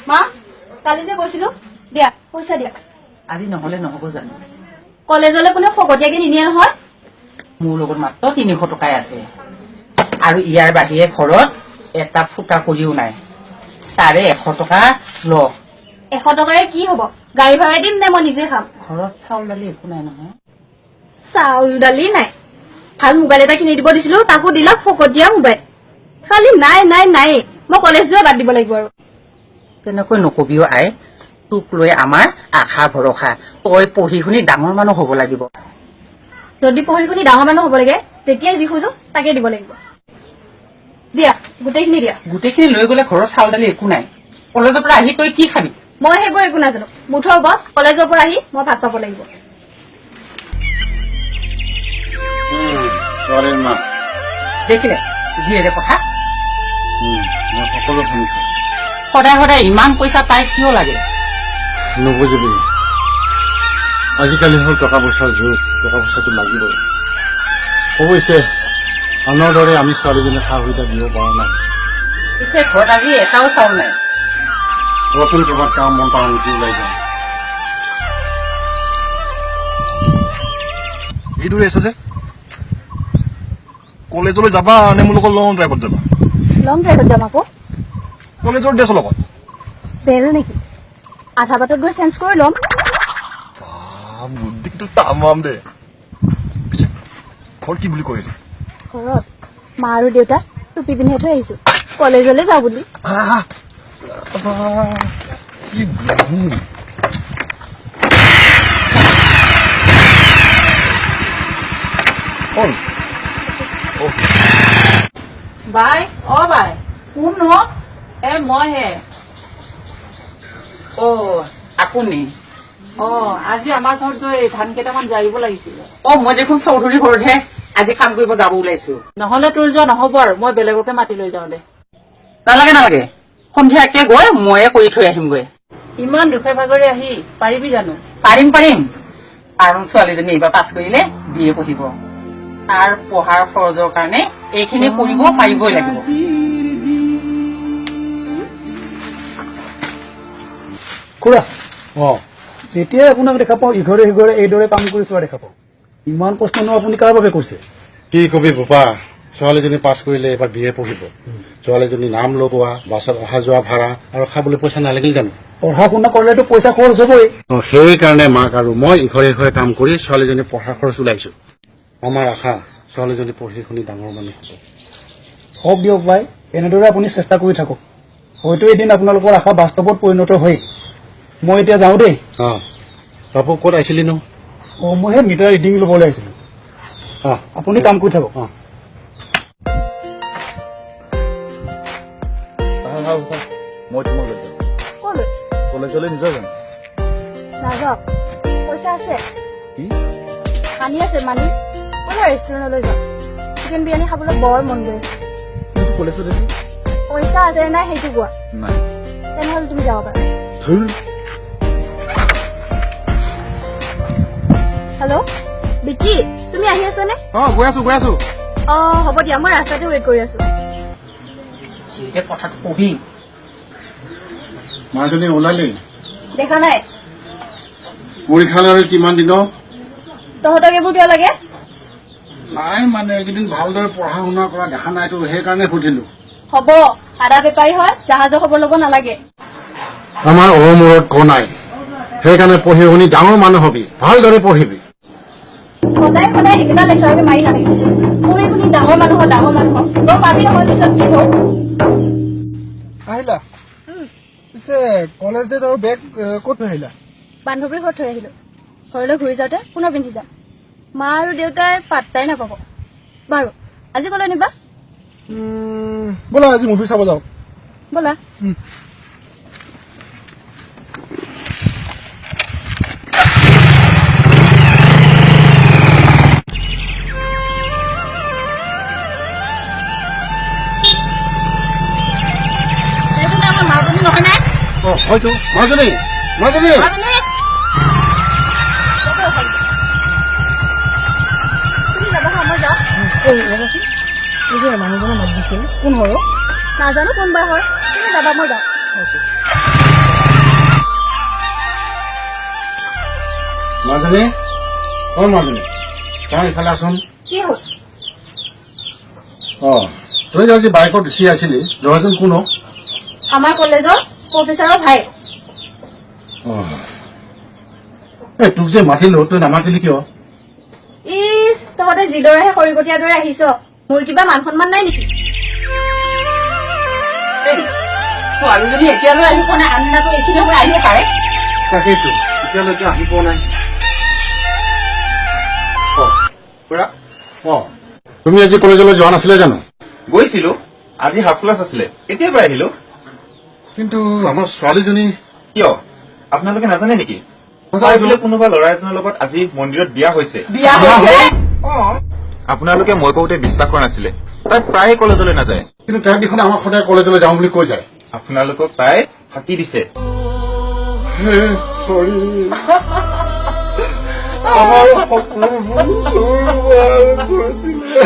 মা, কালি যে কৈছিলো, দিয়া পইচা দিয়া। আজি নহলে নহ'ব জানো? কলেজলৈ কোনে ফকতীয়াকে নিনিয়ে নহয়। মোৰ লগত মাত্ৰ 300 টকাই আছে, আৰু ইয়াৰ বাহিৰে ঘৰত এটা ফুটা কৰিও নাই। তাৰে 100 টকা ল। 100 টকাৰে কি হ'ব? গাড়ী ভাড়া দিম নে মই নিজে খাম? ঘৰত চাউল দালি একো নাই নহয়। চাউল দালি নাই, ভাল মোবাইল এটা কিনি দিব দিছিলো, তাকো দিলা ফকতীয়া মোবাইল। খালি নাই নাই নাই, মই কলেজ যোৱা বাদ দিব লাগিব আৰু। তেনেকৈ নকবিও আই, তোক লৈ আমাৰ আশা ভৰসা। তই পঢ়ি শুনি ডাঙৰ মানুহ হ'ব লাগিব। যদি পঢ়ি শুনি ডাঙৰ মানুহ হ'ব লাগে, তেতিয়াই যি খোজো তাকে দিব লাগিব। দিয়া গোটেইখিনি দিয়া। গোটেইখিনি লৈ গ'লে ঘৰৰ চাউল দালি একো নাই। কলেজৰ পৰা আহি তই কি খাবি? মই সেইবোৰ একো নাজানো। মুঠৰ ওপৰত কলেজৰ পৰা আহি মই ভাত পাব লাগিব। দেখিলে জীয়েৰে কথা। মই সকলো শুনিছো। সদায় সদায় ইমান পইচা তাই কিয় লাগে? নুবুজিবি, আজিকালি হ'ল টকা পইচাৰ যুগ, টকা পইচাটো লাগিবই। অৱশ্যে আনৰ দৰে আমি ছোৱালীজনীক সা সুবিধা দিব পৰা নাই। পিছে ঘৰত আজি এটাও চাউল নাই। ৰচোন, ক'ৰবাত কাম বন পাওঁ নেকি, ওলাই যাওঁ। এইদৰে আছে যে কলেজলৈ যাবা নে মোৰ লগত লং ড্ৰাইভত যাবা? লং ড্ৰাইভত যাম আকৌ। কলেজৰ ড্ৰেছৰ লগত বেল নেকি? আধা বাটত গৈ চেঞ্জ কৰি ল'ম। বুদ্ধিটো তামাম দে। পিছে ঘৰত কি বুলি কয়? ঘৰত মা আৰু দেউতা টুপি পিন্ধাই থৈ আহিছো, কলেজলৈ যাওঁ বুলি। কি বুদ্ধি! হ'ল। বাই, অ বাই, কোন ন? এ মইহে। অ আপুনি? অ, আজি আমাৰ ঘৰত গৈ ধান কেইটামান জাৰিব লাগিছিলে। অ মই দেখোন চৌধুৰী ঘৰতহে আজি কাম কৰিব যাব ওলাইছো। নহলে তোৰ যোৱা নহব আৰু, মই বেলেগকে মাতি লৈ যাওঁ দে। নালাগে নালাগে, সন্ধিয়াকে গৈ ময়ে কৰি থৈ আহিমগৈ। ইমান দুখে ভাগৰে আহি পাৰিবি জানো? পাৰিম পাৰিম, কাৰণ ছোৱালীজনী এইবাৰ পাছ কৰিলে বি এ পঢ়িব। তাৰ পঢ়াৰ খৰচৰ কাৰণে এইখিনি কৰিব পাৰিবই লাগিব। খুৰা, অ যেতিয়াই আপোনাক দেখা পাওঁ ইঘৰে সিঘৰে এইদৰে কাম কৰি ফুৰা দেখা পাওঁ। ইমান কষ্টনো আপুনি কাৰ বাবে কৰিছে? কি কবি বোপা, ছোৱালীজনী পাছ কৰিলে এইবাৰ বি এ পঢ়িব। ছোৱালীজনী নাম লগোৱা, বাছত অহা যোৱা ভাড়া আৰু খাবলৈ পইচা নালাগিল জানো? পঢ়া শুনা কৰিলেতো পইচা খৰচ হ'বই। সেইকাৰণে মাক আৰু মই ইঘৰে সিঘৰে কাম কৰি ছোৱালীজনী পঢ়া খৰচ ওলাইছো। আমাৰ আশা ছোৱালীজনী পঢ়ি শুনি ডাঙৰ মানুহ হ'ব। হওক দিয়ক ভাই, এনেদৰে আপুনি চেষ্টা কৰি থাকক, হয়তো এদিন আপোনালোকৰ আশা বাস্তৱত পৰিণত হয়। মই এতিয়া যাওঁ দেই। অ বাপু, ক'ত আহিছিলি নো? অ মই সেই মিটাৰ ৰিডিং ল'বলৈ আহিছিলো। অ আপুনি কাম কৰি থাকক। অ মই তোমাক লৈ যাম। ক'লৈ? কলেজলৈ নোযোৱা জানো? নাযাওঁ। পইচা আছে? কি মানি আছে? মানি ব'লা ৰেষ্টুৰেণ্টলৈ যাওঁ, চিকেন বিৰিয়ানী খাবলৈ বৰ মন গৈ আছে। কিন্তু কলেজত আছে। পইচা আছে নাই সেইটো কোৱা। নাই। তেনেহ'লে তুমি যাব পাৰা। হেল্ল' বিকি, তুমি আহি আছানে? অ গৈ আছো, গৈ আছো। অ হ'ব দিয়া, মই ৰাস্তাতে ৱেইট কৰি আছো। জীয়েৰে কথাটো কবি। মাজনী ওলালি? দেখা নাই। পৰীক্ষালৈ আৰু কিমান দিন? তহঁতক এইবোৰ কিয় লাগে? নাই মানে এইকেইদিন ভালদৰে পঢ়া শুনা কৰা দেখা নাইতো, সেইকাৰণে সুধিলো। হ'ব, আদা বেপাৰী হয়, জাহাজৰ খবৰ ল'ব নালাগে। আমাৰ অমূৰত ক নাই, সেইকাৰণে পঢ়ি শুনি ডাঙৰ মানুহ হবি, ভালদৰে পঢ়িবি। সদায় সদায় একেটা লেকচাৰকে মাৰি নাথাকিছো। পঢ়ি শুনি ডাঙৰ মানুহ হয়, ডাঙৰ মানুহ হয়, গম পাবি নহয় পিছত কি হ'ল। আহিলা? পিছে কলেজ ডেট আৰু বেগ ক'ত থৈ আহিলা? বান্ধৱীৰ ঘৰত থৈ আহিলো। ঘৰলৈ ঘূৰি যাওঁতে পুনৰ পিন্ধি যাম। মা আৰু দেউতাই পাত্তাই নাপাব। বাৰু আজি ক'লৈ নিবা? ব'লা আজি মুভি চাব যাওঁ। ব'লা। এইজনী আমাৰ মাজনী নহয় নে? অ হয়তো। মাজনী, মাজনী, মাজনী। তুমি যাবা হা, মই যাওঁ। এই যে মানুহজনে মাত দিছিল, কোন হয়? নাজানো কোনবা হয়, তুমি যাবা মই যাওঁ। মাজনী, অ মাজনী, তই ইফালে আছোন। কি হ'ল? অ, তই যে আজি বাইকত উঠি আছিলি, ল'ৰাজন কোন? আমাৰ কলেজৰ প্ৰফেচাৰৰ ভাই। অ, এই তোক যে মাতিলো, তই নামাতিলি কিয়? ইচ, তহঁতে যিদৰেহে খৰিকটীয়াৰ দৰে আহিছ, মোৰ কিবা মান সন্মান নাই নেকি? ছোৱালীজনী এতিয়ালৈ আহি পোৱা নাই, আন্নাটো এইখিনি সময় আহিয়ে পাৰে। তাকেইতো, এতিয়ালৈকে আহি পোৱা নাই। খুৰা। অ, তুমি আজি কলেজলৈ যোৱা নাছিলে জানো? গৈছিলো, আজি হাফ ক্লাছ আছিলে, কেতিয়াবা আহিলো। কিন্তু আমাৰ ছোৱালীজনী। কিয়, আপোনালোকে নাজানে নেকি? তাই বোলে কোনোবা ল'ৰা এজনৰ লগত আজি মন্দিৰত বিয়া হৈছে। বিয়া হৈছে? অ, আপোনালোকে মই কওঁতে বিশ্বাস কৰা নাছিলে। তাই প্ৰায়ে কলেজলৈ নাযায়। কিন্তু তাই দেখোন আমাক সদায় কলেজলৈ যাওঁ বুলি কৈ যায়। আপোনালোকক তাই ফাঁকি দিছে। হৰি, আমাৰ সপোনবোৰ চুৰমাৰ কৰি দিলে।